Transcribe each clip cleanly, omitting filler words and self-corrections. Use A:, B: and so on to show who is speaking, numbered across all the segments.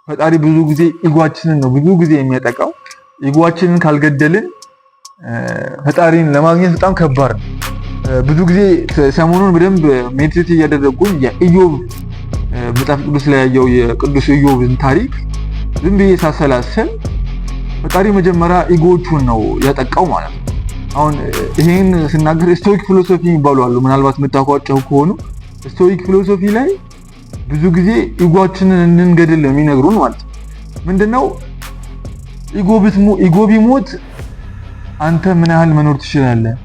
A: ፈጣሪ ብዙ ጊዜ ego ኣችንን ነው ብዙ ጊዜ የሚያጠቃው። Ego ኣችንን ካልገደልን ፈጣሪን ለማግኘት በጣም ከባድ ነው። ብዙ ጊዜ ሰሞኑን በደንብ meditate እያደረግኩኝ የኢዮብ መጽሐፍ ቅዱስ ላይ ያየው የቅዱስ ኢዮብን ታሪክ ዝም ብዬ ሳሰላስል ፈጣሪ መጀመሪያ ego ዎቹን ነው ያጠቃው ማለት ነው። አሁን ይሄን ስናገር Stoic philosophy የሚባሉ አሉ። ምናልባት የምታውቋቸው ከሆኑ Stoic philosophy ላይ ብዙ ጊዜ ego ኣችንን እንድንገድል የሚነግሩን ማለት ነው። ምንድነው ego ቢሞት አንተ ምን ያህል መኖር ትችላለህ?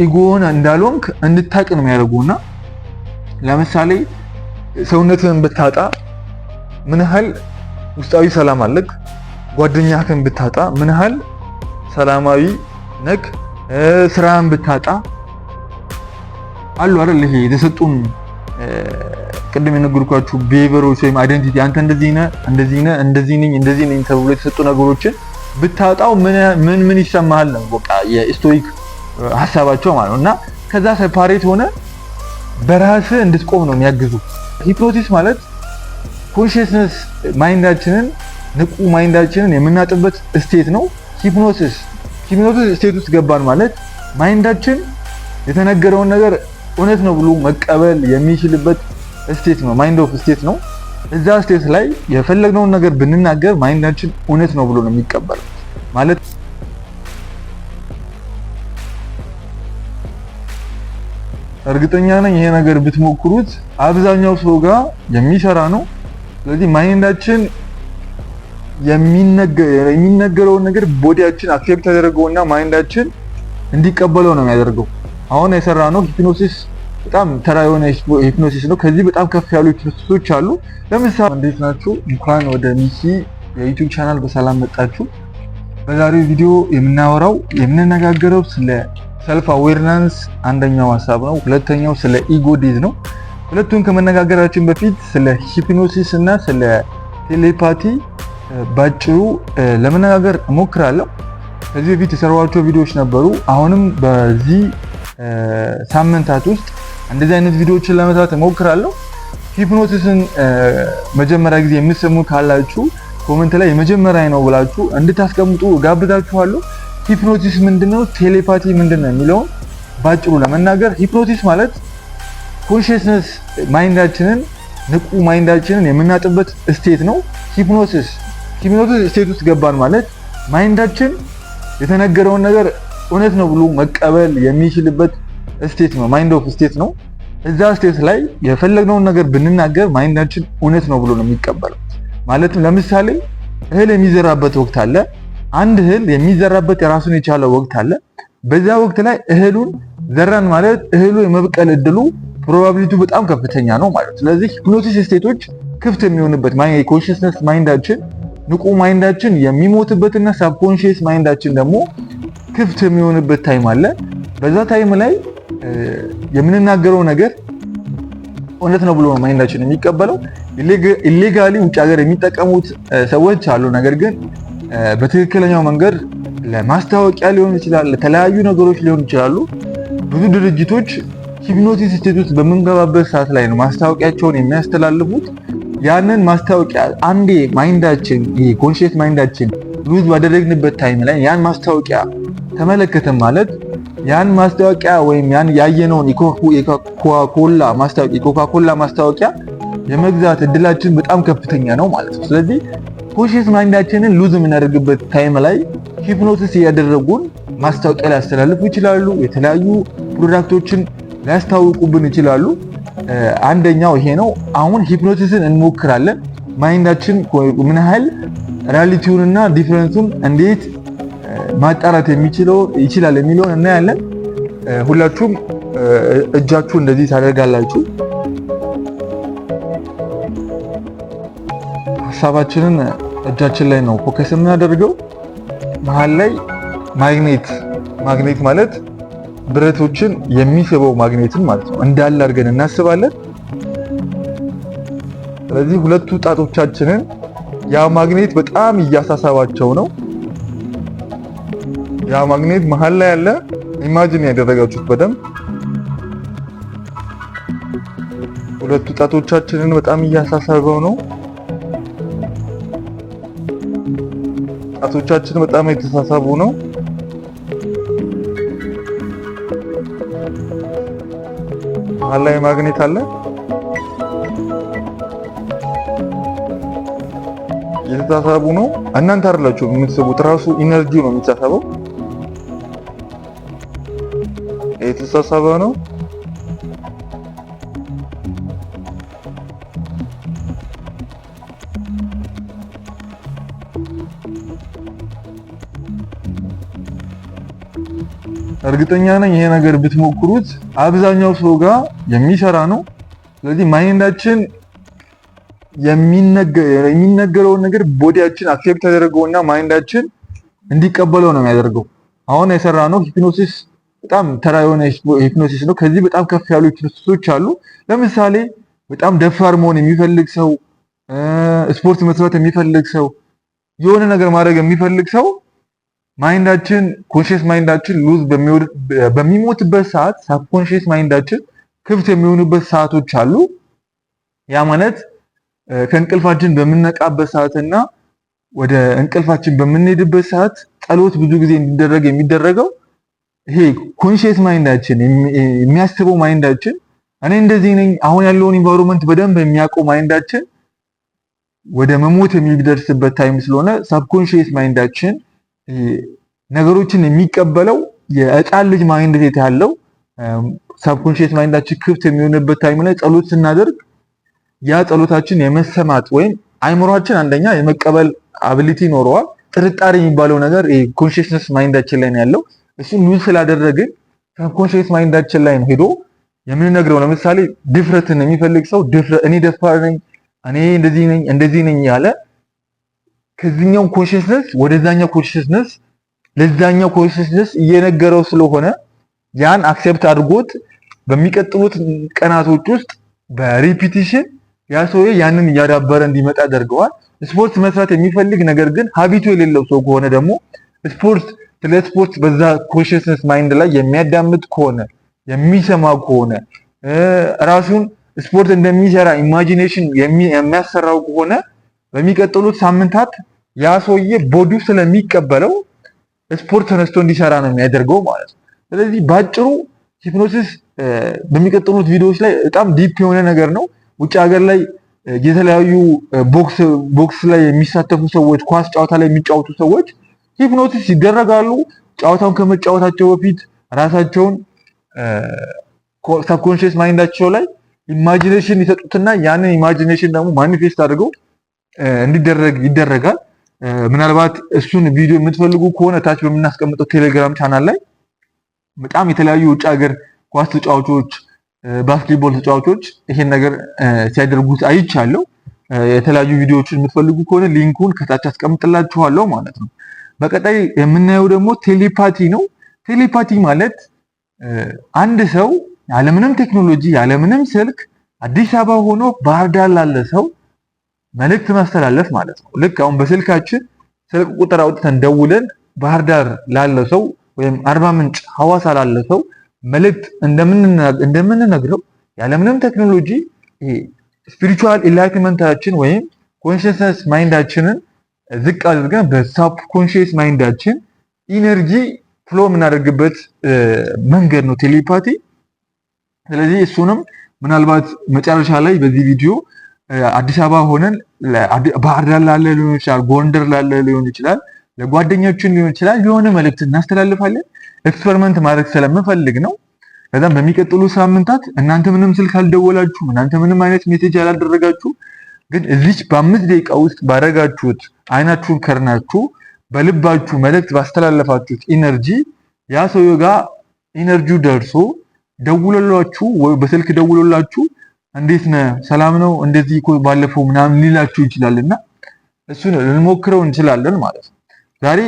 A: Ego ን እንዳልሆንክ እንድታቅ ነው የሚያደርጉና ለምሳሌ ሰውነትህን ብታጣ ምን ያህል ውስጣዊ ሰላም አለክ? ጓደኛህን ብታጣ ምን ያህል ሰላማዊ ነክ? ስራህን ብታጣ አሉ አይደል? ይሄ የተሰጡን ቅድም የነገርኳችሁ behavior ኦች ወይም identity አንተ እንደዚህ ነህ፣ እንደዚህ ነህ፣ እንደዚህ ነኝ፣ እንደዚህ ነኝ ተብሎ የተሰጡ ነገሮችን ብታጣው ምን ምን ምን ይሰማሃል ነው በቃ የ Stoic ሀሳባቸው ማለት ነው። እና ከዛ separate ሆነ በራስህ እንድትቆም ነው የሚያግዙ። Hypnosis ማለት consciousness mind ኣችንን፣ ንቁ mind ኣችንን የምናጥበት state ነው። Hypnosis state ውስጥ ገባን ማለት mind ኣችን የተነገረውን ነገር እውነት ነው ብሎ መቀበል የሚችልበት state ነው። Mind of state ነው። እዛ state ላይ የፈለግነውን ነገር ብንናገር mind ኣችን እውነት ነው ብሎ ነው የሚቀበለው ማለት። እርግጠኛ ነኝ ይሄ ነገር ብትሞክሩት አብዛኛው ሰው ጋር የሚሰራ ነው። ስለዚህ mind ኣችን የሚነገረውን ነገር body ያችን accept ያደረገውና mind ኣችን እንዲቀበለው ነው የሚያደርገው። አሁን የሰራ ነው hypnosis በጣም ተራ የሆነ hypnosis ነው። ከዚህ በጣም ከፍ ያሉ hypnosis ኦች አሉ። ለምሳሌ እንዴት ናችሁ? እንኳን ወደ ሚኪ የ YouTube channel በሰላም መጣችሁ። በዛሬው ቪዲዮ የምናወራው የምንነጋገረው ስለ self awareness አንደኛው ሀሳብ ነው። ሁለተኛው ስለ ego death ነው። ሁለቱን ከመነጋገራችን በፊት ስለ hypnosis እና ስለ telepathy ባጭሩ ለመነጋገር እሞክራለሁ። ከዚህ በፊት የሰራኋቸው ቪዲዮዎች ነበሩ። አሁንም በዚህ ሳምንታት ውስጥ እንደዚህ አይነት ቪዲዮዎችን ለመስራት እሞክራለሁ። Hypnosis ን መጀመሪያ ጊዜ የምትሰሙ ካላችሁ comment ላይ የመጀመሪያ ነው ብላችሁ እንድታስቀምጡ ጋብዛችኋለሁ። Hypnosis ምንድነው፣ telepathy ምንድነው የሚለውን ባጭሩ ለመናገር hypnosis ማለት consciousness mind ኣችንን፣ ንቁ mind ኣችንን የምናጥበት state ነው። Hypnosis state ውስጥ ገባን ማለት mind ኣችን የተነገረውን ነገር እውነት ነው ብሎ መቀበል የሚችልበት state ነው። Mind of state ነው። እዛ state ላይ የፈለግነውን ነገር ብንናገር mind ኣችን እውነት ነው ብሎ ነው የሚቀበለው። ማለትም ለምሳሌ እህል የሚዘራበት ወቅት አለ። አንድ እህል የሚዘራበት የራሱን የቻለ ወቅት አለ። በዛ ወቅት ላይ እህሉን ዘራን ማለት እህሉ የመብቀል እድሉ probability ው በጣም ከፍተኛ ነው ማለት። ስለዚህ hypnosis state ኦች ክፍት የሚሆንበት consciousness mind ኣችን፣ ንቁ mind ኣችን የሚሞትበትና subconscious mind ኣችን ደግሞ ክፍት የሚሆንበት time አለ። በዛ time ላይ የምንናገረው ነገር እውነት ነው ብሎ ነው mind ኣችን የሚቀበለው። Illegally ውጭ ሀገር የሚጠቀሙት ሰዎች አሉ። ነገር ግን በትክክለኛው መንገድ ለማስታወቂያ ሊሆን ይችላል፣ ለተለያዩ ነገሮች ሊሆን ይችላሉ። ብዙ ድርጅቶች hypnosis state ውስጥ በምንገባበት ሰዓት ላይ ነው ማስታወቂያቸውን የሚያስተላልፉት። ያንን ማስታወቂያ አንዴ mind ኣችን፣ ይሄ conscious mind ኣችን lose ባደረግንበት time ላይ ያን ማስታወቂያ ተመለከተ ማለት ያን ማስታወቂያ ወይም ያን ያየነውን የኮካ ኮላ ማስታወቂያ የመግዛት እድላችን በጣም ከፍተኛ ነው ማለት ነው። ስለዚህ conscious mind ኣችንን lose የምናደርግበት time ላይ hypnosis እያደረጉን ማስታወቂያ ሊያስተላልፉ ይችላሉ። የተለያዩ product ኦችን ሊያስታውቁብን ይችላሉ። አንደኛው ይሄ ነው። አሁን hypnosis ን እንሞክራለን። Mind ኣችን ምን ያህል reality ውንና difference ኡን እንዴት ማጣራት የሚችለው ይችላል የሚለውን እናያለን። ሁላችሁም እጃችሁ እንደዚህ ታደርጋላችሁ። ሀሳባችንን እጃችን ላይ ነው focus የምናደርገው። መሀል ላይ ማግኔት፣ ማግኔት ማለት ብረቶችን የሚስበው ማግኔትን ማለት ነው፣ እንዳለ አድርገን እናስባለን። ስለዚህ ሁለቱ ጣቶቻችንን ያ ማግኔት በጣም እያሳሳባቸው ነው። ያ ማግኔት መሀል ላይ ያለ imagine ያደረጋችሁት በደንብ ሁለቱ ጣቶቻችንን በጣም እያሳሳበው ነው። ጣቶቻችን በጣም የተሳሳቡ ነው። መሀል ላይ ማግኔት አለ። የተሳሳቡ ነው። እናንተ አይደላችሁ የምትስቡት፣ ራሱ energy ነው የሚሳሳበው። የተሳሳበ ነው። እርግጠኛ ነኝ ይሄ ነገር ብትሞክሩት አብዛኛው ሰው ጋር የሚሰራ ነው። ስለዚህ mind ኣችን የሚነገረውን ነገር body ያችን accept ያደርገውና mind ኣችን እንዲቀበለው ነው የሚያደርገው። አሁን የሰራነው hypnosis በጣም ተራ የሆነ hypnosis ነው። ከዚህ በጣም ከፍ ያሉ hypnosis ኦች አሉ። ለምሳሌ በጣም ደፋር መሆን የሚፈልግ ሰው፣ ስፖርት መስራት የሚፈልግ ሰው፣ የሆነ ነገር ማድረግ የሚፈልግ ሰው mind ኣችን conscious mind ኣችን lose በሚሞትበት ሰዓት subconscious mind ኣችን ክፍት የሚሆኑበት ሰዓቶች አሉ። ያ ማለት ከእንቅልፋችን በምንነቃበት ሰዓትና ወደ እንቅልፋችን በምንሄድበት ሰዓት ጸሎት ብዙ ጊዜ እንዲደረግ የሚደረገው ይሄ conscious mind ኣችን የሚያስበው mind ኣችን እኔ እንደዚህ ነኝ አሁን ያለውን environment በደንብ የሚያውቀው mind ኣችን ወደ መሞት የሚደርስበት time ስለሆነ subconscious mind ኣችን ነገሮችን የሚቀበለው የህፃን ልጅ mindset ያለው subconscious mind ኣችን ክፍት የሚሆንበት time ላይ ጸሎት ስናደርግ ያ ጸሎታችን የመሰማት ወይም አይምሯችን አንደኛ የመቀበል ability ይኖረዋል። ጥርጣሬ የሚባለው ነገር consciousness mind ኣችን ላይ ነው ያለው። እሱን lose ስላደረግን subconscious mind ኣችን ላይ ነው ሄዶ የምንነግረው። ለምሳሌ ድፍረትን የሚፈልግ ሰው እኔ ደፋር ነኝ፣ እኔ እንደዚህ ነኝ፣ እንደዚህ ነኝ ያለ ከዚህኛው consciousness ወደዛኛው consciousness ለዛኛው consciousness እየነገረው ስለሆነ ያን accept አድርጎት በሚቀጥሉት ቀናቶች ውስጥ በ repetition ያ ሰውዬ ያንን እያዳበረ እንዲመጣ ያደርገዋል። ስፖርት መስራት የሚፈልግ ነገር ግን habit ኡ የሌለው ሰው ከሆነ ደግሞ ስፖርት ስለ ስፖርት በዛ consciousness mind ላይ የሚያዳምጥ ከሆነ፣ የሚሰማ ከሆነ፣ ራሱን ስፖርት እንደሚሰራ imagination የሚያሰራው ከሆነ በሚቀጥሉት ሳምንታት ያ ሰውዬ body ው ስለሚቀበለው ስፖርት ተነስቶ እንዲሰራ ነው የሚያደርገው ማለት ነው። ስለዚህ ባጭሩ hypnosis በሚቀጥሉት ቪዲዮዎች ላይ በጣም deep የሆነ ነገር ነው። ውጭ ሀገር ላይ የተለያዩ ቦክስ ላይ የሚሳተፉ ሰዎች፣ ኳስ ጨዋታ ላይ የሚጫወቱ ሰዎች hypnosis ይደረጋሉ። ጨዋታውን ከመጫወታቸው በፊት ራሳቸውን subconscious mind ኣቸው ላይ imagination ይሰጡትና ያንን imagination ደግሞ manifest አድርገው እንዲደረግ ይደረጋል። ምናልባት እሱን ቪዲዮ የምትፈልጉ ከሆነ ታች በምናስቀምጠው ቴሌግራም ቻናል ላይ በጣም የተለያዩ ውጭ ሀገር ኳስ ተጫዋቾች፣ basketball ተጫዋቾች ይሄን ነገር ሲያደርጉት አይቻለሁ። የተለያዩ ቪዲዮዎችን የምትፈልጉ ከሆነ link ኡን ከታች አስቀምጥላችኋለሁ ማለት ነው። በቀጣይ የምናየው ደግሞ telepathy ነው። Telepathy ማለት አንድ ሰው ያለምንም ቴክኖሎጂ ያለምንም ስልክ አዲስ አበባ ሆኖ ባህር ዳር ላለ ሰው መልእክት ማስተላለፍ ማለት ነው። ልክ አሁን በስልካችን ስልክ ቁጥር አውጥተን ደውለን ባህር ዳር ላለ ሰው ወይም አርባ ምንጭ፣ ሐዋሳ ላለ ሰው መልእክት እንደምንነግረው ያለምንም ቴክኖሎጂ spiritual enlightenment ኣችን ወይም consciousness mind ኣችንን ዝቅ አድርገን በ subconscious mind ኣችን energy flow የምናደርግበት መንገድ ነው telepathy። ስለዚህ እሱንም ምናልባት መጨረሻ ላይ በዚህ ቪዲዮ አዲስ አበባ ሆነን ባህር ዳር ላለ ሊሆን ይችላል፣ ጎንደር ላለ ሊሆን ይችላል፣ ለጓደኞችን ሊሆን ይችላል የሆነ መልእክት እናስተላልፋለን። Experiment ማድረግ ስለምፈልግ ነው። ከዛም በሚቀጥሉ ሳምንታት እናንተ ምንም ስልክ አልደወላችሁም፣ እናንተ ምንም አይነት message አላደረጋችሁ፣ ግን እዚች በ5 ደቂቃ ውስጥ ባደረጋችሁት አይናችሁን ከርናችሁ በልባችሁ መልእክት ባስተላለፋችሁት energy ያ ሰውዬ ጋር energy ው ደርሶ ደውሎላችሁ ወይ በስልክ ደውሎላችሁ እንዴት ነህ፣ ሰላም ነው፣ እንደዚህ እኮ ባለፈው ምናምን ሊላችሁ ይችላልና እሱን ልንሞክረው እንችላለን ማለት ነው። ዛሬ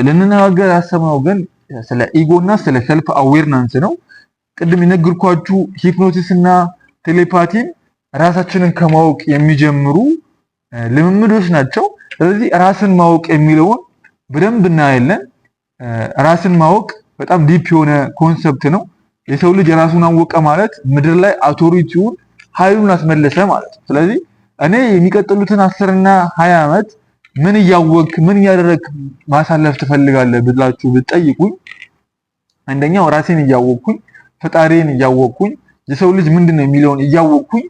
A: ልንነጋገር ያሰብነው ግን ስለ ego እና ስለ self awareness ነው። ቅድም የነገርኳችሁ hypnosis እና telepathy ን ራሳችንን ከማወቅ የሚጀምሩ ልምምዶች ናቸው። ስለዚህ ራስን ማወቅ የሚለውን በደንብ እናያለን። ራስን ማወቅ በጣም deep የሆነ concept ነው። የሰው ልጅ ራሱን አወቀ ማለት ምድር ላይ authority ውን ኃይሉን አስመለሰ ማለት ነው። ስለዚህ እኔ የሚቀጥሉትን 10 እና 20 ዓመት ምን እያወቅክ፣ ምን እያደረግክ ማሳለፍ ትፈልጋለህ ብላችሁ ብትጠይቁኝ፣ አንደኛው ራሴን እያወቅኩኝ፣ ፈጣሪን እያወቅኩኝ፣ የሰው ልጅ ምንድን ነው የሚለውን እያወቅኩኝ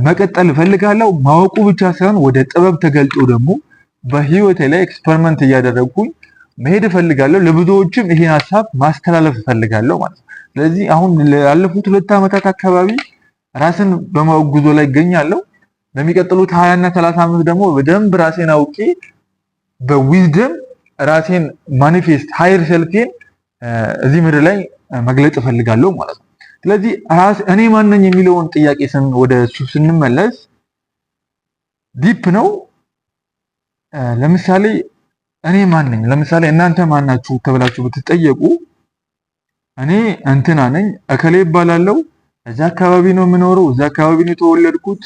A: መቀጠል እፈልጋለሁ። ማወቁ ብቻ ሳይሆን ወደ ጥበብ ተገልጦ ደግሞ በህይወቴ ላይ experiment እያደረግኩኝ መሄድ እፈልጋለሁ። ለብዙዎችም ይሄን ሀሳብ ማስተላለፍ እፈልጋለሁ ማለት ነው። ስለዚህ አሁን ላለፉት 2 ዓመታት አካባቢ ራስን በማወቅ ጉዞ ላይ እገኛለሁ። በሚቀጥሉት 20 እና 30 ዓመት ደግሞ በደንብ ራሴን አውቄ በ wisdom ራሴን manifest higher self ኤን እዚህ ምድር ላይ መግለጽ እፈልጋለሁ ማለት ነው። ስለዚህ እኔ ማነኝ የሚለውን ጥያቄ ወደ እሱ ስንመለስ deep ነው። ለምሳሌ እኔ ማን ነኝ? ለምሳሌ እናንተ ማናችሁ ተብላችሁ ብትጠየቁ እኔ እንትና ነኝ፣ እከሌ እባላለሁ፣ እዛ አካባቢ ነው የምኖረው፣ እዛ አካባቢ ነው የተወለድኩት፣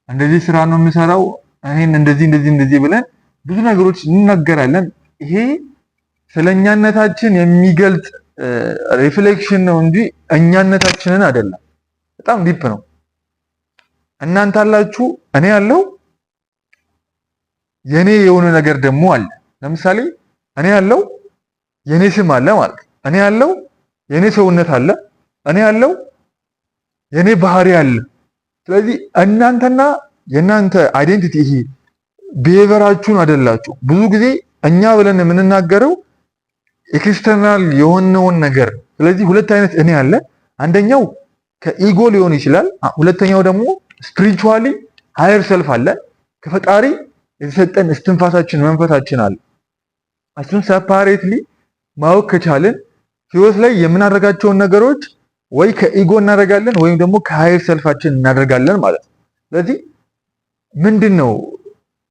A: እንደዚህ ስራ ነው የምሰራው፣ ይሄን እንደዚህ እንደዚህ እንደዚህ ብለን ብዙ ነገሮች እንናገራለን። ይሄ ስለኛነታችን የሚገልጽ reflection ነው እንጂ እኛነታችንን አይደለም። በጣም deep ነው። እናንተ አላችሁ፣ እኔ ያለው የኔ የሆነ ነገር ደግሞ አለ። ለምሳሌ እኔ ያለው የኔ ስም አለ ማለት፣ እኔ ያለው የኔ ሰውነት አለ፣ እኔ ያለው የኔ ባህሪ አለ። ስለዚህ እናንተና የእናንተ identity ይሄ behavior ኣችሁን አይደላችሁ። ብዙ ጊዜ እኛ ብለን የምንናገረው external የሆነውን ነገር። ስለዚህ ሁለት አይነት እኔ አለ። አንደኛው ከ ego ሊሆን ይችላል። ሁለተኛው ደግሞ spiritually higher self አለ። ከፈጣሪ የተሰጠን እስትንፋሳችን መንፈሳችን አለ። እሱን separately ማወቅ ከቻልን ህይወት ላይ የምናደርጋቸውን ነገሮች ወይ ከ ego እናደርጋለን ወይም ደግሞ ከ higher self ኣችን እናደርጋለን ማለት ነው። ስለዚህ ምንድን ነው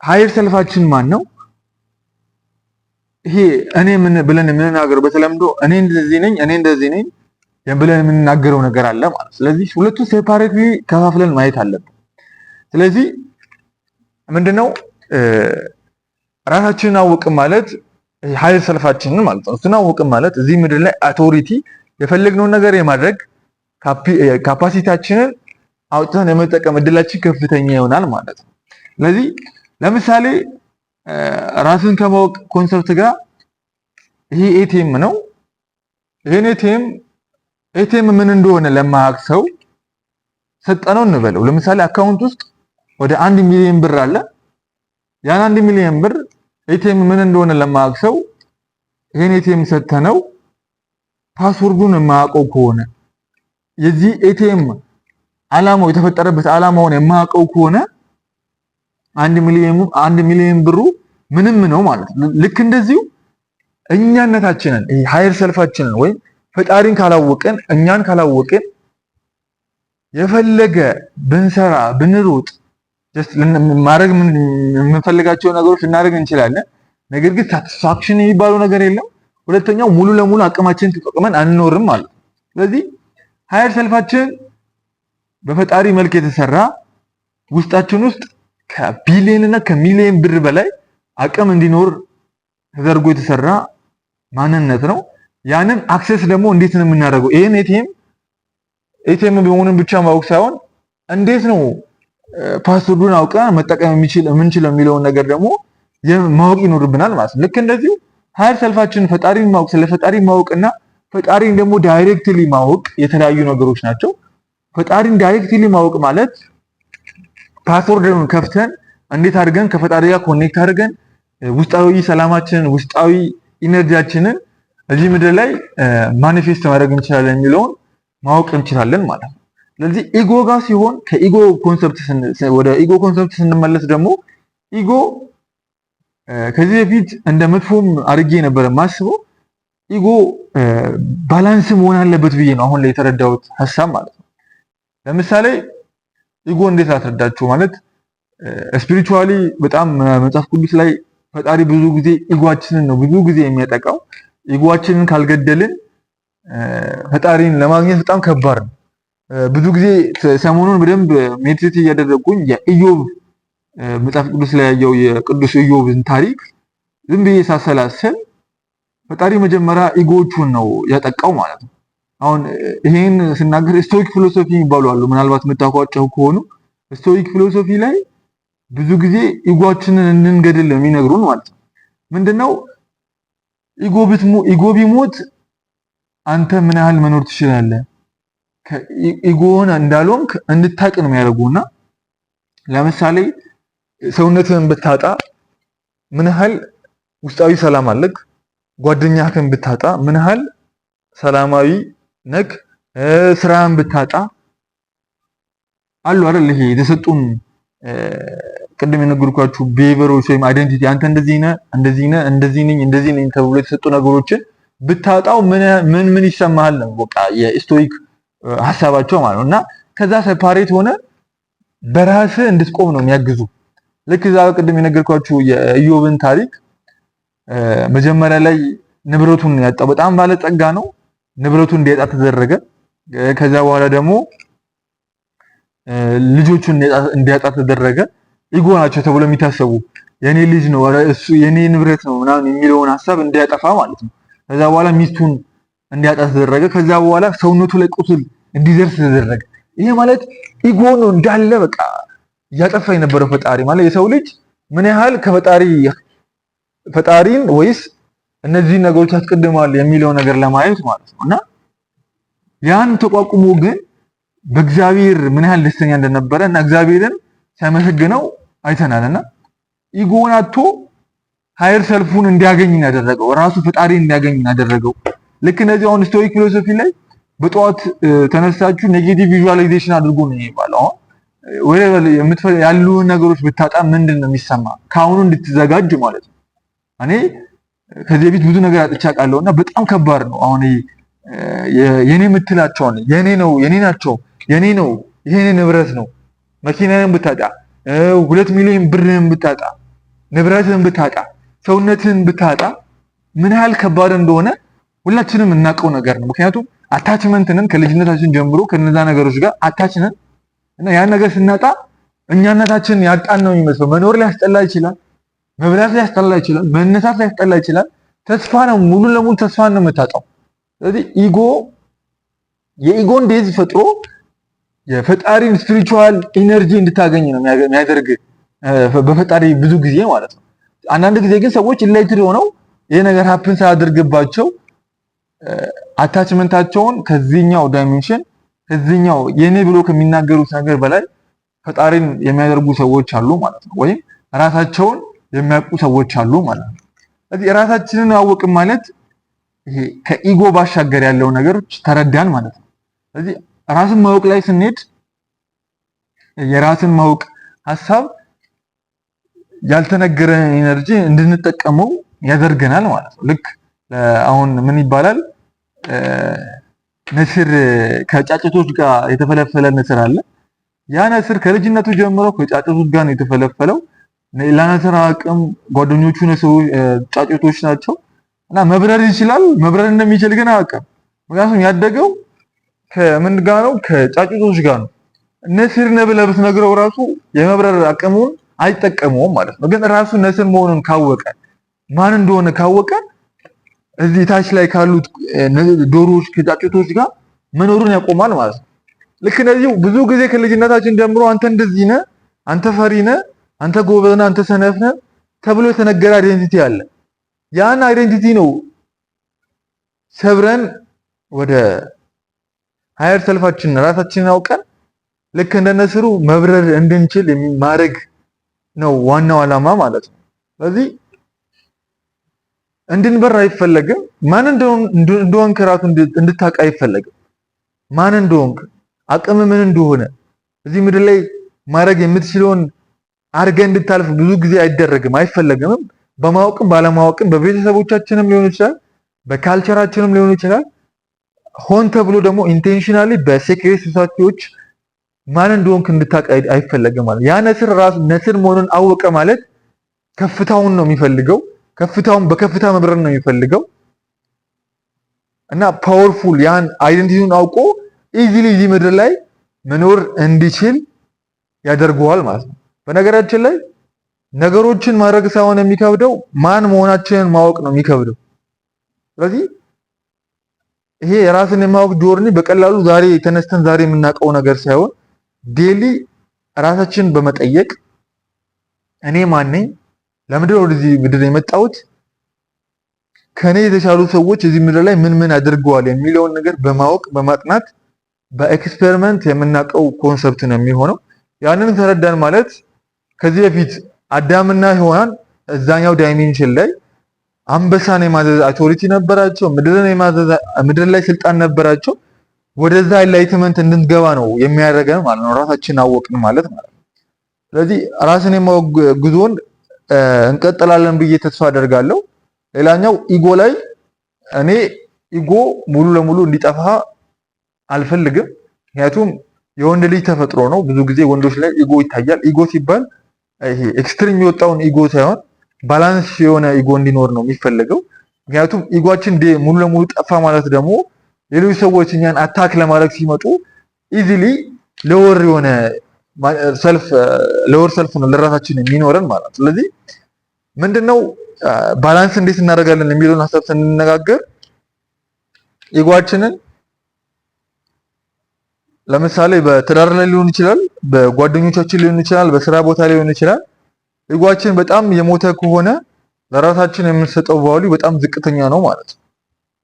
A: higher self ኣችን ማን ነው? ይሄ እኔ ምን ብለን የምንናገረው በተለምዶ እኔ እንደዚህ ነኝ፣ እኔ እንደዚህ ነኝ ብለን የምንናገረው ነገር አለ ማለት። ስለዚህ ሁለቱ separately ከፋፍለን ማየት አለብን። ስለዚህ ምንድነው ራሳችንን አወቅን ማለት higher self ኣችንን ማለት ነው። እሱን አወቅን ማለት እዚህ ምድር ላይ authority የፈለግነውን ነገር የማድረግ capacity ያችንን አውጥተን የመጠቀም እድላችን ከፍተኛ ይሆናል ማለት ነው። ስለዚህ ለምሳሌ ራስን ከማወቅ concept ጋር ይሄ ATM ነው። ይሄን ATM ምን እንደሆነ ለማያውቅ ሰው ሰጠነው እንበለው። ለምሳሌ account ውስጥ ወደ 1 ሚሊዮን ብር አለ። ያን 1 ሚሊዮን ብር ATM ምን እንደሆነ ለማያውቅ ሰው ይሄን ATM ሰተነው password ኡን የማያውቀው ከሆነ፣ የዚህ ATM ዓላማው የተፈጠረበት ዓላማውን የማያውቀው ከሆነ 1 ሚሊዮን ብሩ ምንም ነው ማለት ነው። ልክ እንደዚሁ እኛነታችንን higher self ኣችንን ወይም ፈጣሪን ካላወቅን፣ እኛን ካላወቅን የፈለገ ብንሰራ፣ ብንሮጥ፣ ማድረግ የምንፈልጋቸው ነገሮች ልናደርግ እንችላለን። ነገር ግን satisfaction የሚባለው ነገር የለም። ሁለተኛው ሙሉ ለሙሉ አቅማችንን ተጠቅመን አንኖርም ማለት ነው። ስለዚህ higher self ኣችን በፈጣሪ መልክ የተሰራ ውስጣችን ውስጥ ከቢሊዮን እና ከሚሊዮን ብር በላይ አቅም እንዲኖር ተደርጎ የተሰራ ማንነት ነው። ያንን access ደግሞ እንዴት ነው የምናደርገው? ይሄን ATM መሆኑን ብቻ ማወቅ ሳይሆን እንዴት ነው password ኡን አውቀን መጠቀም የምንችለው የሚለውን ነገር ደግሞ ማወቅ ይኖርብናል ማለት ነው። ልክ እንደዚሁ higher self ኣችን ፈጣሪን ማወቅ፣ ስለ ፈጣሪ ማወቅና ፈጣሪን ደግሞ directly ማወቅ የተለያዩ ነገሮች ናቸው። ፈጣሪን directly ማወቅ ማለት password ን ከፍተን እንዴት አድርገን ከፈጣሪ ጋር connect አድርገን ውስጣዊ ሰላማችንን፣ ውስጣዊ energy ያችንን እዚህ ምድር ላይ manifest ማድረግ እንችላለን የሚለውን ማወቅ እንችላለን ማለት ነው። ስለዚህ ego ጋር ሲሆን ከ ego concept ወደ ego concept ስንመለስ ደግሞ ego ከዚህ በፊት እንደ መጥፎም አድርጌ ነበር ማስበው። Ego balance መሆን አለበት ብዬ ነው አሁን ላይ የተረዳሁት ሀሳብ ማለት ነው። ለምሳሌ ego እንዴት ላስረዳችሁ? ማለት spiritually በጣም መጽሐፍ ቅዱስ ላይ ፈጣሪ ብዙ ጊዜ ego ኣችንን ነው ብዙ ጊዜ የሚያጠቃው። Ego ኣችንን ካልገደልን ፈጣሪን ለማግኘት በጣም ከባድ ነው። ብዙ ጊዜ ሰሞኑን በደንብ meditate እያደረግኩኝ የኢዮብ መጽሐፍ ቅዱስ ላይ ያየው የቅዱስ ኢዮብን ታሪክ ዝም ብዬ ሳሰላስል ፈጣሪ መጀመሪያ ego ዎቹን ነው ያጠቃው ማለት ነው። አሁን ይሄን ስናገር Stoic philosophy የሚባሉ አሉ። ምናልባት የምታውቋቸው ከሆኑ Stoic philosophy ላይ ብዙ ጊዜ ego ኣችንን እንድንገድል የሚነግሩን ማለት ነው። ምንድነው ego ቢሞት አንተ ምን ያህል መኖር ትችላለህ? Ego ን እንዳልሆንክ እንድታቅ ነው የሚያደርጉና ለምሳሌ ሰውነትህን ብታጣ ምን ያህል ውስጣዊ ሰላም አለክ? ጓደኛህን ብታጣ ምን ያህል ሰላማዊ ነክ? ስራህን ብታጣ አሉ አይደል? ይሄ የተሰጡን ቅድም የነገርኳችሁ behavior ኦች ወይም identity፣ አንተ እንደዚህ ነህ፣ እንደዚህ ነህ፣ እንደዚህ ነኝ፣ እንደዚህ ነኝ ተብሎ የተሰጡ ነገሮችን ብታጣው ምን ምን ምን ይሰማሃል ነው በቃ የ Stoic ሀሳባቸው ማለት ነው። እና ከዛ separate ሆነ በራስህ እንድትቆም ነው የሚያግዙ። ልክ እዛ ቅድም የነገርኳችሁ የኢዮብን ታሪክ፣ መጀመሪያ ላይ ንብረቱን ያጣው፣ በጣም ባለጸጋ ነው። ንብረቱን እንዲያጣ ተደረገ። ከዛ በኋላ ደግሞ ልጆቹን እንዲያጣ ተደረገ። Ego ናቸው ተብሎ የሚታሰቡ፣ የኔ ልጅ ነው፣ እሱ የኔ ንብረት ነው ምናምን የሚለውን ሀሳብ እንዲያጠፋ ማለት ነው። ከዛ በኋላ ሚስቱን እንዲያጣ ተደረገ። ከዛ በኋላ ሰውነቱ ላይ ቁስል እንዲደርስ ተደረገ። ይሄ ማለት ego ነው እንዳለ በቃ እያጠፋ የነበረው ፈጣሪ፣ ማለት የሰው ልጅ ምን ያህል ከፈጣሪ፣ ፈጣሪን ወይስ እነዚህን ነገሮች ያስቀድማል የሚለው ነገር ለማየት ማለት ነው። እና ያን ተቋቁሞ ግን በእግዚአብሔር ምን ያህል ደስተኛ እንደነበረ እና እግዚአብሔርን ሲያመሰግነው አይተናል። እና ego ን አጥቶ higher self ኡን እንዲያገኝ ያደረገው፣ ራሱ ፈጣሪ እንዲያገኝ ያደረገው። ልክ እነዚህ አሁን Stoic philosophy ላይ በጠዋት ተነሳችሁ negative visualization አድርጎ ነው የሚባለው። አሁን ወደ ያሉ ነገሮች ብታጣ ምንድን ነው የሚሰማ፣ ከአሁኑ እንድትዘጋጅ ማለት ነው። እኔ ከዚህ በፊት ብዙ ነገር አጥቼ አውቃለሁ እና በጣም ከባድ ነው። አሁን የኔ የምትላቸውን፣ የኔ ነው፣ የኔ ናቸው፣ የኔ ነው፣ ይሄ ንብረት ነው፣ መኪናህን ብታጣ፣ 2 ሚሊዮን ብርህን ብታጣ፣ ንብረትህን ብታጣ፣ ሰውነትህን ብታጣ ምን ያህል ከባድ እንደሆነ ሁላችንም እናውቀው ነገር ነው። ምክንያቱም attachment ነን፣ ከልጅነታችን ጀምሮ ከነዛ ነገሮች ጋር attach ነን እና ያን ነገር ስናጣ እኛነታችንን ያጣን ነው የሚመስለው። መኖር ሊያስጠላ ይችላል፣ መብላት ሊያስጠላ ይችላል፣ መነሳት ሊያስጠላ ይችላል። ተስፋ ነው፣ ሙሉ ለሙሉ ተስፋ ነው የምታጣው። ስለዚህ ego የ ego ን death ፈጥሮ የፈጣሪን spiritual energy እንድታገኝ ነው የሚያደርግ በፈጣሪ ብዙ ጊዜ ማለት ነው። አንዳንድ ጊዜ ግን ሰዎች enlightened ሆነው ይሄ ነገር happen ሳያደርግባቸው attachment ኣቸውን ከዚህኛው dimension፣ ከዚህኛው የኔ ብሎ ከሚናገሩት ነገር በላይ ፈጣሪን የሚያደርጉ ሰዎች አሉ ማለት ነው። ወይም ራሳቸውን የሚያውቁ ሰዎች አሉ ማለት ነው። ስለዚህ ራሳችንን አወቅን ማለት ይሄ ከ ego ባሻገር ያለው ነገሮች ተረዳን ማለት ነው። ስለዚህ ራስን ማወቅ ላይ ስንሄድ የራስን ማወቅ ሀሳብ ያልተነገረን energy እንድንጠቀመው ያደርገናል ማለት ነው። ልክ አሁን ምን ይባላል፣ ንስር፣ ከጫጩቶች ጋር የተፈለፈለ ንስር አለ። ያ ንስር ከልጅነቱ ጀምሮ ከጫጩቶች ጋር ነው የተፈለፈለው። ለንስር አቅም ጓደኞቹ ንስሮች ጫጩቶች ናቸው እና መብረር ይችላል። መብረር እንደሚችል ግን አያውቅም። ምክንያቱም ያደገው ከምን ጋር ነው? ከጫጩቶች ጋር ነው። ንስር ነህ ብለህ ብትነግረው ራሱ የመብረር አቅሙን አይጠቀመውም ማለት ነው። ግን ራሱ ንስር መሆኑን ካወቀ፣ ማን እንደሆነ ካወቀ እዚህ ታች ላይ ካሉት ዶሮዎች ከጫጩቶች ጋር መኖሩን ያቆማል ማለት ነው። ልክ እነዚህ ብዙ ጊዜ ከልጅነታችን ጀምሮ አንተ እንደዚህ ነህ፣ አንተ ፈሪ ነህ፣ አንተ ጎበዝ ነህ፣ አንተ ሰነፍ ነህ ተብሎ የተነገረ identity አለ። ያን identity ነው ሰብረን ወደ higher self ኣችን ራሳችንን አውቀን ልክ እንደነስሩ መብረር እንድንችል ማድረግ ነው ዋናው ዓላማ ማለት ነው። ስለዚህ እንድንበር አይፈለግም። ማን እንደሆንክ ራሱ እንድታውቅ አይፈለግም። ማን እንደሆንክ፣ አቅም ምን እንደሆነ፣ እዚህ ምድር ላይ ማድረግ የምትችለውን አድርገህ እንድታልፍ ብዙ ጊዜ አይደረግም፣ አይፈለግምም። በማወቅም ባለማወቅም በቤተሰቦቻችንም ሊሆን ይችላል፣ በ culture ኣችንም ሊሆን ይችላል። ሆን ተብሎ ደግሞ intentionally በ secret society ዎች ማን እንደሆንክ እንድታውቅ አይፈለግም ማለት። ያ ንስር ራሱ ንስር መሆኑን አወቀ ማለት ከፍታውን ነው የሚፈልገው። ከፍታውን በከፍታ መብረር ነው የሚፈልገው እና powerful ያን identity ውን አውቆ easily እዚህ ምድር ላይ መኖር እንዲችል ያደርገዋል ማለት ነው። በነገራችን ላይ ነገሮችን ማድረግ ሳይሆን የሚከብደው ማን መሆናችንን ማወቅ ነው የሚከብደው። ስለዚህ ይሄ የራስን የማወቅ journey በቀላሉ ዛሬ ተነስተን ዛሬ የምናውቀው ነገር ሳይሆን daily ራሳችንን በመጠየቅ እኔ ማን ነኝ? ለምንድን ነው ወደዚህ ምድር የመጣሁት? ከኔ የተሻሉ ሰዎች እዚህ ምድር ላይ ምን ምን አድርገዋል የሚለውን ነገር በማወቅ፣ በማጥናት፣ በ experiment የምናውቀው concept ነው የሚሆነው። ያንን ተረዳን ማለት ከዚህ በፊት አዳምና ሔዋን እዛኛው dimension ላይ አንበሳን የማዘዝ authority ነበራቸው። ምድርን የማዘዝ፣ ምድር ላይ ስልጣን ነበራቸው። ወደዛ enlightenment እንድንገባ ነው የሚያደርገን ማለት ነው። ራሳችንን አወቅን ማለት ማለት ነው። ስለዚህ ራስን የማወቅ ጉዞን እንቀጥላለን ብዬ ተስፋ አደርጋለሁ። ሌላኛው ego ላይ እኔ ego ሙሉ ለሙሉ እንዲጠፋ አልፈልግም። ምክንያቱም የወንድ ልጅ ተፈጥሮ ነው። ብዙ ጊዜ ወንዶች ላይ ego ይታያል። Ego ሲባል ይሄ extreme የወጣውን ego ሳይሆን balance የሆነ ego እንዲኖር ነው የሚፈለገው። ምክንያቱም ego ኣችን ሙሉ ለሙሉ ጠፋ ማለት ደግሞ ሌሎች ሰዎች እኛን attack ለማድረግ ሲመጡ easily lower የሆነ self፣ lower self ነው ለራሳችን የሚኖረን ማለት ነው። ስለዚህ ምንድነው balance እንዴት እናደርጋለን የሚለውን ሀሳብ ስንነጋገር ego ኣችንን ለምሳሌ በትዳር ላይ ሊሆን ይችላል፣ በጓደኞቻችን ሊሆን ይችላል፣ በስራ ቦታ ሊሆን ይችላል። Ego ኣችን በጣም የሞተ ከሆነ ለራሳችን የምንሰጠው value በጣም ዝቅተኛ ነው ማለት ነው።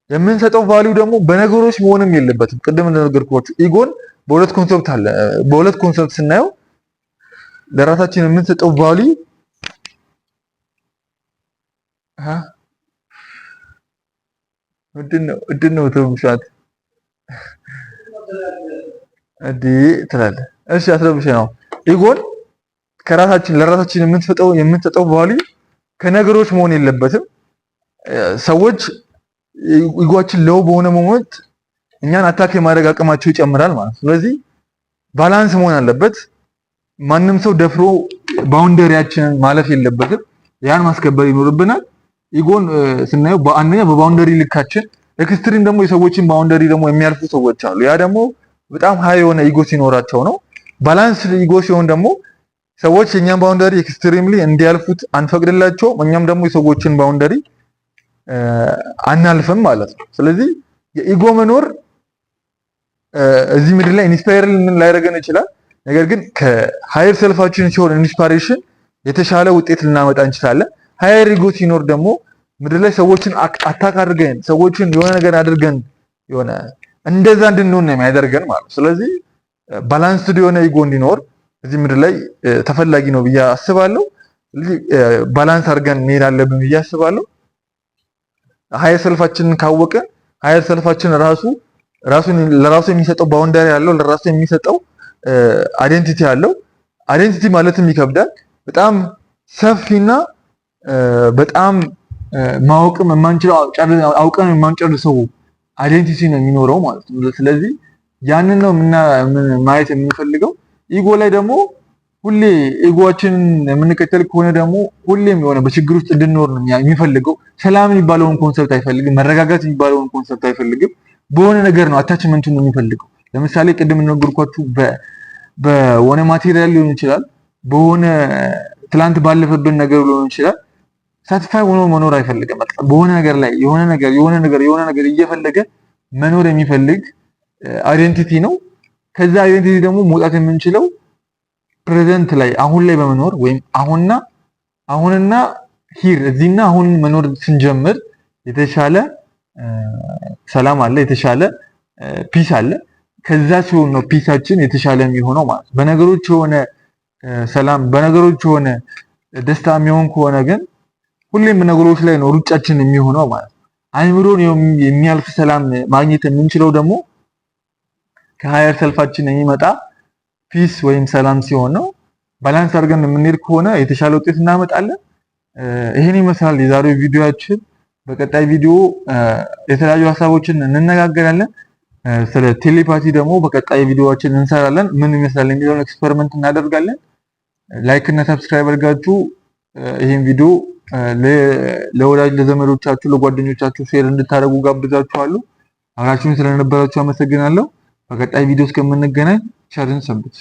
A: የምንሰጠው value ደግሞ በነገሮች መሆንም የለበትም። ቅድም እንደነገርኳችሁ ego ን በሁለት concept አለ። በሁለት concept ስናየው ለራሳችን የምንሰጠው value ምንድን ነው? ምንድን ነው ተውሻት እንዴ ትላለህ። እሺ አስረብሽ ነው። Ego ን ከራሳችን ለራሳችን የምንሰጠው value ከነገሮች መሆን የለበትም። ሰዎች ego ኣችን low በሆነ moment እኛን attack የማድረግ አቅማቸው ይጨምራል ማለት ነው። ስለዚህ balance መሆን አለበት። ማንም ሰው ደፍሮ boundary ያችንን ማለፍ የለበትም። ያን ማስከበር ይኖርብናል። Ego ን ስናየው በአንደኛ በ boundary ልካችን፣ extreme ደግሞ የሰዎችን boundary ደግሞ የሚያልፉ ሰዎች አሉ። ያ ደግሞ በጣም high የሆነ ego ሲኖራቸው ነው። Balance ego ሲሆን ደግሞ ሰዎች የኛን boundary extremely እንዲያልፉት አንፈቅድላቸውም። እኛም ደግሞ የሰዎችን boundary አናልፍም ማለት ነው። ስለዚህ የ ego መኖር እዚህ ምድር ላይ inspire ላያደርገን ይችላል። ነገር ግን ከ higher self ኣችን ሲሆን inspiration የተሻለ ውጤት ልናመጣ እንችላለን። Higher ego ሲኖር ደግሞ ምድር ላይ ሰዎችን attack አድርገን፣ ሰዎችን የሆነ ነገር አድርገን፣ የሆነ እንደዛ እንድንሆን ነው የሚያደርገን ማለት ነው። ስለዚህ balanced የሆነ ego እንዲኖር እዚህ ምድር ላይ ተፈላጊ ነው ብዬ አስባለሁ። ስለዚህ balance አድርገን መሄድ አለብን ብዬ አስባለሁ። Higher self ኣችንን ካወቅን higher self ኣችን ራሱ ራሱን ለራሱ የሚሰጠው boundary አለው፣ ለራሱ የሚሰጠው identity አለው። Identity ማለትም ይከብዳል። በጣም ሰፊና በጣም ማወቅም የማንችለው፣ አውቀን የማንጨርሰው identity ነው የሚኖረው ማለት ነው። ስለዚህ ያንን ነው ማየት የምንፈልገው። Ego ላይ ደግሞ ሁሌ ego ኣችንን የምንከተል ከሆነ ደግሞ ሁሌም የሆነ በችግር ውስጥ እንድንኖር ነው የሚፈልገው። ሰላም የሚባለውን concept አይፈልግም። መረጋጋት የሚባለውን concept አይፈልግም። በሆነ ነገር ነው attachment ኡን ነው የሚፈልገው። ለምሳሌ ቅድም እንደነገርኳችሁ በሆነ material ሊሆን ይችላል፣ በሆነ ትላንት ባለፈብን ነገር ሊሆን ይችላል። Satisfy ሆኖ መኖር አይፈልግም። በቃ በሆነ ነገር ላይ የሆነ ነገር፣ የሆነ ነገር፣ የሆነ ነገር እየፈለገ መኖር የሚፈልግ identity ነው። ከዛ identity ደግሞ መውጣት የምንችለው present ላይ፣ አሁን ላይ በመኖር ወይም አሁንና here፣ እዚህና አሁን መኖር ስንጀምር የተሻለ ሰላም አለ፣ የተሻለ peace አለ። ከዛ ሲሆን ነው peace ኣችን የተሻለ የሚሆነው ማለት ነው። በነገሮች የሆነ ሰላም፣ በነገሮች የሆነ ደስታ የሚሆን ከሆነ ግን ሁሌም በነገሮች ላይ ነው ሩጫችን የሚሆነው ማለት ነው። አይምሮን የሚያልፍ ሰላም ማግኘት የምንችለው ደግሞ ከ higher self ኣችን የሚመጣ peace ወይም ሰላም ሲሆን ነው። Balance አድርገን የምንሄድ ከሆነ የተሻለ ውጤት እናመጣለን። ይሄን ይመስላል የዛሬው ቪዲዮአችን። በቀጣይ ቪዲዮ የተለያዩ ሀሳቦችን እንነጋገራለን። ስለ telepathy ደግሞ በቀጣይ ቪዲዮአችን እንሰራለን። ምን ይመስላል የሚለውን experiment እናደርጋለን። Like እና subscribe አድርጋችሁ ይሄን ቪዲዮ ለወዳጅ ለዘመዶቻችሁ፣ ለጓደኞቻችሁ share እንድታደርጉ ጋብዛችኋለሁ። አብራችሁን ስለነበራችሁ አመሰግናለሁ። በቀጣይ ቪዲዮ እስከምንገናኝ ቸር እንሰንብት።